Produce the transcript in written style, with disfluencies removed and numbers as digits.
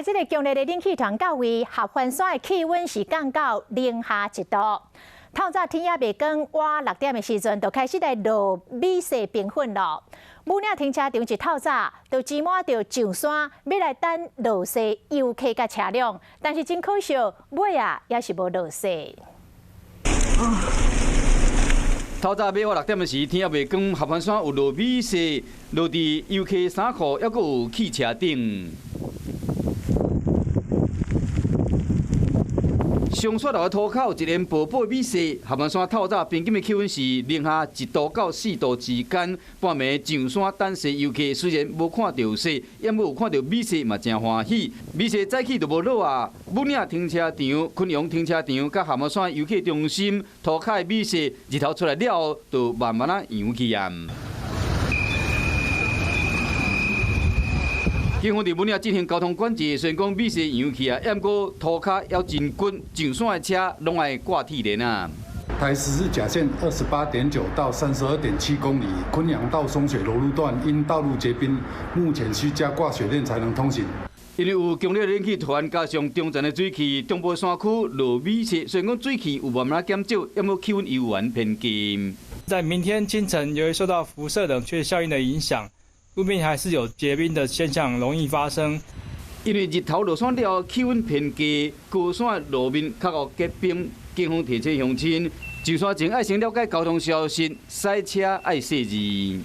這个強烈的冷氣團到位，合歡山的氣溫是降到零下1度。透早天猶未光，晚6點的時陣就開始來落米雪冰粉咯。武嶺停車場一透早就擠滿著上山，欲來等落雪遊客佮車輛，但是真可惜，尾仔猶是無落雪。透早欲晚6點的時，天猶未光，合歡山有落米雪，落佇遊客衫褲，猶閣有汽車頂。上雪樓的塗跤一連薄薄米雪，合歡山透早平均的氣溫是零下1度到4度之間。半暝上山等雪遊客雖然無看著雪，猶閣有看著米雪嘛，真歡喜。米雪早起就無落啊！武嶺停車場、昆陽停車場佮合歡山遊客中心塗跤的米雪，日頭出來了後，就慢慢仔揚去啊。警方佇武嶺進行交通管制，雖然講米雪揚去啊，毋過塗跤猶真滾，上山的車攏愛掛鐵鏈啊。台14甲線28.9到32.7公里，昆陽到松雪樓路段因道路結冰，目前需加掛雪鏈才能通行。因為有強烈冷氣團，加上中層的水汽，中部山區落米雪，雖然講水汽有慢慢減少，毋過氣溫猶原偏低。在明天清晨，由於受到輻射冷卻效應的影響，路面還是有結冰的現象容易發生。因為日頭落山了後，氣溫偏低，高山路面較予結冰。警方提醒鄉親，上山前愛先了解交通消息，駛車愛細膩。